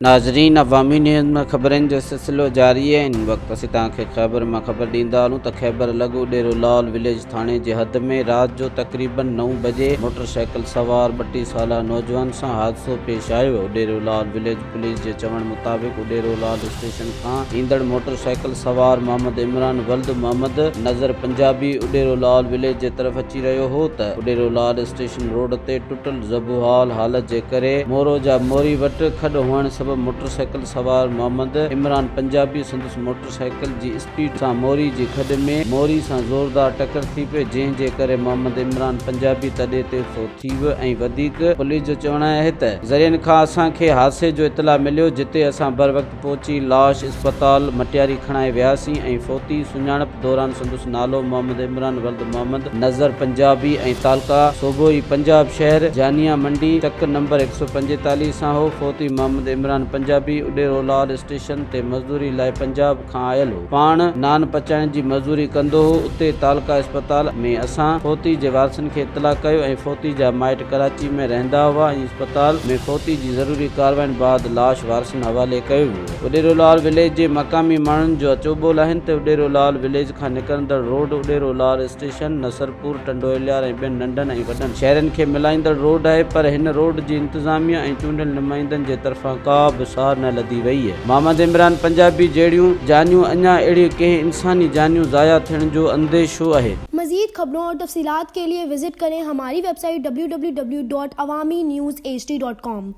ناظرين عوامي نيوز ۾ خبرن جو سلسلو جاري آهي هن وقت اسين توهان کي خيبر مان خبر ڏيندا هلون ته خيبر لڳ اڏيرو لال وليج ٿاڻي جي حد ۾ رات جو تقريبن نو بجي موٽر سائيڪل سوار 32 سالا نوجوان سان حادثو پيش آيو اڏيرو لال وليج پوليس جي چوڻ مطابق اڏيرو لال اسٽيشن کان ايندڙ موٽر سائيڪل سوار محمد عمران ولد محمد نظر پنجابي اڏيرو لال وليج جي طرف اچي رهيو هو ته اڏيرو لال اسٽيشن روڊ تي ٽٽل زبوحال حالت جي ڪري مورو جا موري وٽ کڏ هئڻ سبب موٽرسائيڪل سوار محمد عمران پنجابي سندس موٽرسائيڪل جي اسپيڊ سان موري جي کڏ ۾ موري سان زوردار ٽڪر ٿي پئي جنهن جي ڪري محمد عمران پنجابي تڏي تي فوت ٿي ويو ۽ وڌيڪ پوليس جو چوڻ آهي ته ذريعن کان اسان کي حادثي جو اطلاع مليو جتي اسان بروقت پهچي لاش اسپتال مٽياري کڻائي وياسين ۽ فوتي سڃاڻپ دوران سندس نالو محمد عمران ولد محمد نظر پنجابي ۽ تعلقه صوبوئي پنجاب شهر جانيا منڊي چڪ نمبر 145 سان هو. فوتي محمد عمران پنجابي اڏيرو لال اسٽيشن تي مزدوري لاء پنجاب کان آيل هو. پاڻ نان پچائڻ جي مزدوري ڪندو هو. اتي تعلقه اسپتال ۾ اسان فوتي جي وارثن کي اطلاع ڪيو ۽ فوتي جا مائٽ ڪراچي ۾ رهندا هئا ۽ اسپتال ۾ فوتي جي ضروري ڪارواين بعد لاش وارثن حوالي ڪيو ويو. اڏيرو لال وليج جي مقامي ماڻهن جو چوٻول آهن ته اڏيرو لال وليج کان نڪرندڙ روڊ اڏيرو لال اسٽيشن، نصرپور، ٽنڊو الهيار ۽ ٻين ننڍن ۽ وڏن شهرن کي ملائيندڙ روڊ آهي پر هن روڊ جي انتظاميه ۽ چونڊيل نمائندن جي طرفان ڪا به سار نه لڌي وئي. محمد عمران پنجابي جهڙيون جانيون اڃا اهڙيون ڪنهن انساني جانيون ضايع ٿيڻ جو انديشو اهي. مزيد خبرون اور تفصيلات کے لئے وزٽ کریں ہماری web site www.awamiNewsHD.com.